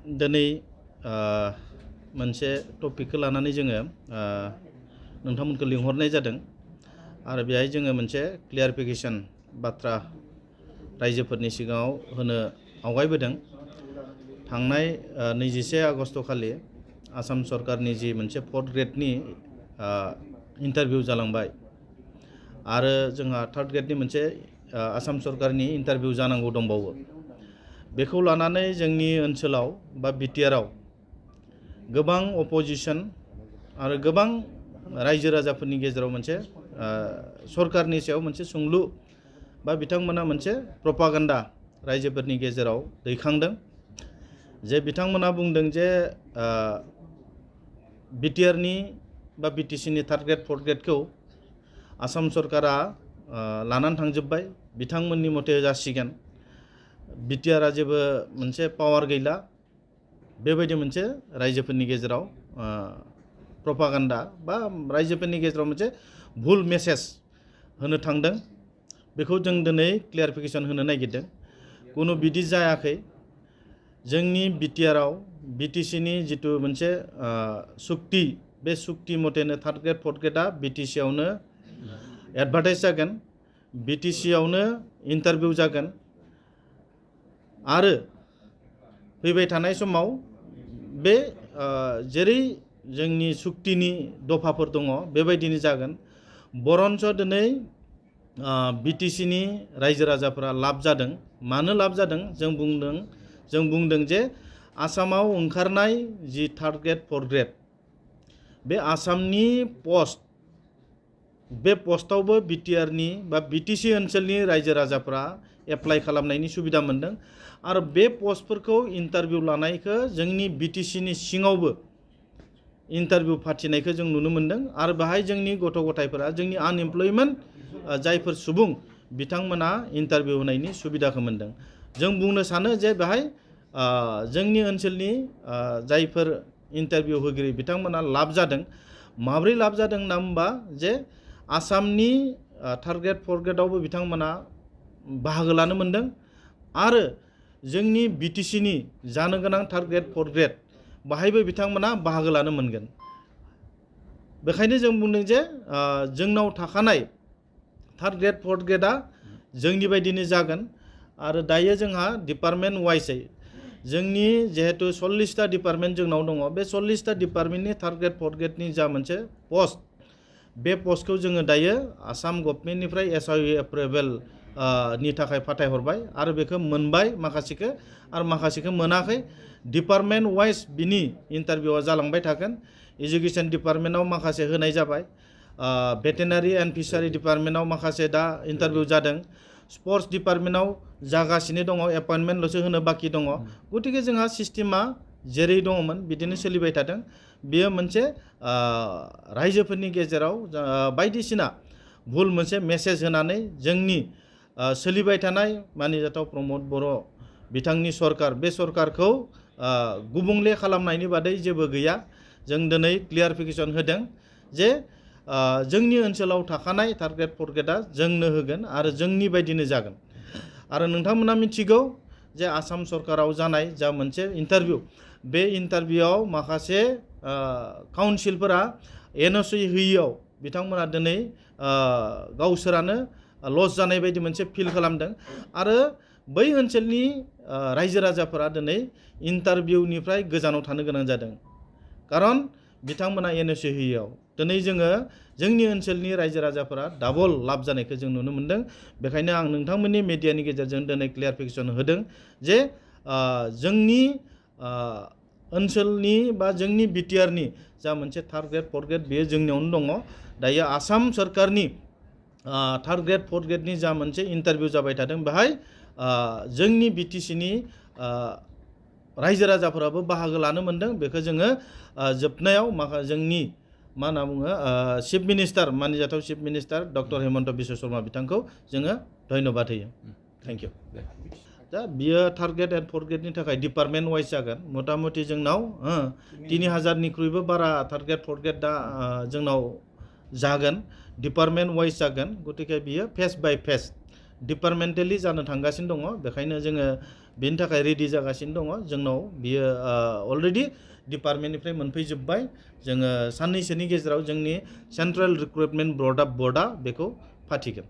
दिनै मोनसे टपिकखौ लानानै जोङो नोंथांमोनखौ लिंहरनाय जादों आरो बेहाय जोङो मोनसे क्लियारिफिकेसन बाथ्रा रायजोफोरनि सिगाङाव होनो आवगायबोदों। थांनाय 21 आगस्ट खालि आसाम सरकारनि जि मोनसे 4th ग्रेडनि इन्टारभिउ जालांबाय आरो जोंहा 3rd ग्रेडनि मोनसे आसाम सरकारनि इन्टारभिउ जानांगौ दंबावो। बेखौ लानानै जोंनि ओनसोलाव बा बिटिआरआव गोबां अपोजिशन आरो गोबां रायजो राजाफोरनि गेजेराव मोनसे सरकारनि सायाव मोनसे सोंलु बा बिथांमोना मोनसे प्रपागान्डा रायजोफोरनि गेजेराव दैखांदों जे बिथांमोना बुंदों जे बिटिआरनि बा बिटिसिनि 3rd ग्रेड 4th ग्रेडखौ आसाम सरकारा लानानै थांजोब्बाय, बिथांमोननि मथे जासिगोन, बिटिआरआ जेबो मोनसे पावार गैला, बेबायदि मोनसे रायजोफोरनि गेजेराव प्रपागान्डा बा रायजोफोरनि गेजेराव मोनसे भुल मेसेज होनो थांदों। बेखौ जों दिनै क्लियारिफिकेसन होनो नागिरदों। कुनु बिदि जायाखै। जोंनि बिटिआरआव बिटिसिनि जितु मोनसे सुक्ति, बे सुक्ति मथेनो 3rd ग्रेड 4th ग्रेडआ बिटिसिआवनो एडभार्टाइज जागोन, बिटिसिआवनो इन्टारभिउ जागोन आरो फैबाय थानाय समाव बे जेरै जोंनि सुक्तिनि दफाफोर दङ बेबायदिनो जागोन। बरन्स दिनै बिटिसिनि रायजो राजाफोरा लाब जादों। मानो लाब जादों? जों बुंदों जे आसामाव ओंखारनाय जि 3rd ग्रेड 4th ग्रेड बे आसामनि पस्ट, बे पस्टआवबो बिटिआरनि बा बिटिसि ओनसोलनि रायजो राजाफ्रा एप्लाइ खालामनायनि सुबिदा मोनदों आरो बे पस्टफोरखौ इन्टारभिउ लानायखौ जोंनि बिटिसिनि सिङावबो इन्टारभिउ फाथिनायखौ जों नुनो मोनदों आरो बेहाय जोंनि गथ' गथायफोरा, जोंनि आनएमप्लयमेन्ट जायफोर सुबुं बिथांमोना इन्टारभिउ होनायनि सुबिदाखौ मोनदों। जों बुंनो सानो जे बेहाय जोंनि ओनसोलनि जायफोर इन्टारभिउ होगिरि बिथांमोना लाब जादों। माब्रै लाब जादों होनना बुंबा जे आसामनि 3rd ग्रेड 4th ग्रेडआवबो बिथांमोना बाहागो लानो मोनदों आरो जोंनि बिटिसिनि जानो गोनां 3rd ग्रेड 4th ग्रेड बाहायबो बिथांमोना बाहागो लानो मोनगोन। बेखायनो जों बुंदों जे जोंनाव थाखानाय 3rd ग्रेड 4th ग्रेडआ जोंनि बायदिनो जागोन आरो दायो जोंहा डिपार्टमेन्ट वाइसै जोंनि जिहेतु 40टा डिपार्टमेन्ट जोंनाव दङ, बे 40टा डिपार्टमेन्टनि 3rd ग्रेड 4th ग्रेडनि जा मोनसे पस्ट, बे पस्टखौ जोङो दायो आसाम गभर्नमेन्टनिफ्राय SIU एप्रुभेल नि थाखाय फाथायहरबाय आरो बेखौ मोनबाय माखासेखौ आरो माखासेखौ मोनाखै। डिपार्टमेन्ट वाइज बिनि इन्टारभिउआ जालांबाय थागोन। एजुकेशन डिपार्टमेन्टआव माखासे होनाय जाबाय, भेटेनारि एन्ड फिसारि डिपार्टमेन्टआव माखासे दा इन्टारभिउ जादों, स्पर्ट्स डिपार्टमेन्टआव जागासिनो दङ, एपइन्टमेन्टल'सो होनो बाखि दङ। गतिके जोंहा सिस्टेमा जेरै दङमोन बिदिनो सोलिबाय थादों। बेयो मोनसे रायजोफोरनि गेजेराव बायदिसिना भुल मोनसे मेसेज होनानै जोंनि सोलिबाय थानाय मानिजाथाव प्रमद बर' बिथांनि सरकार, बे सरकारखौ गुबुंले खालामनायनि बादै जेबो गैया। जों दिनै क्लियारिफिकेसन होदों जे जोंनि ओनसोलाव थाखानाय 3rd ग्रेड 4th ग्रेडआ जोंनो होगोन आरो जोंनि बायदिनो जागोन। आरो नोंथांमोना मिथिगौ जे आसाम सरकाराव जानाय जा मोनसे इन्टारभिउ, बे इन्टारभिउआव माखासे काउन्सिलफोरा NOC होयियाव बिथांमोना दिनै गावसोरानो लस जानाय बायदि मोनसे फिल खालामदों आरो बै ओनसोलनि रायजो राजाफोरा दिनै इन्टारभिउनिफ्राय गोजानाव थानो गोनां जादों खारन बिथांमोना NOC होयियाव। दिनै जोङो जोंनि ओनसोलनि रायजो राजाफोरा डाबल लाब जानायखौ जों नुनो मोनदों। बेखायनो आं नोंथांमोननि मिडियानि गेजेरजों दिनै क्लियारिफिकेसन होदों जे जोंनि ओनसोलनि बा जोंनि बिटिआरनि जा मोनसे 3rd ग्रेड 4th ग्रेड बेयो जोंनियावनो दङ। दायो आसाम सरकारनि 3rd ग्रेड 4th ग्रेडनि जा मोनसे इन्टारभिउ जाबाय थादों, बेहाय जोंनि बिटिसिनि रायजो राजाफोराबो बाहागो लानो मोनदों। बेखौ जोङो जोबनायाव जोंनि मा होनना बुङो चिफ मिनिस्टार, मानजाथाव chief minister doctor Hemanta Biswa Sarma बिथांखौ जोङो धन्यबाद होयो। Thank you. दा बियो 3rd ग्रेड एन्ड 4th ग्रेडनि थाखाय डिपार्टमेन्ट वाइज जागोन। मथा मथि जोंनाव 3000निख्रुइबो बारा 3rd ग्रेड 4th ग्रेड दा जोंनाव जागोन, डिपार्टमेन्ट वाइज जागोन। गतिके बियो फेस बाय फेस डिपार्टमेन्टेलि जानो थांगासिनो दङ। बेखायनो जोङो बेनि थाखाय रेडि जागासिनो दङ जोंनाव बियो अलरेडि डिपार्टमेन्टनिफ्राय मोनफैजोब्बाय जोङो साननैसोनि गेजेराव जोंनि सेन्ट्रेल रिक्रुटमेन्ट बर्डआ बेखौ फाथिगोन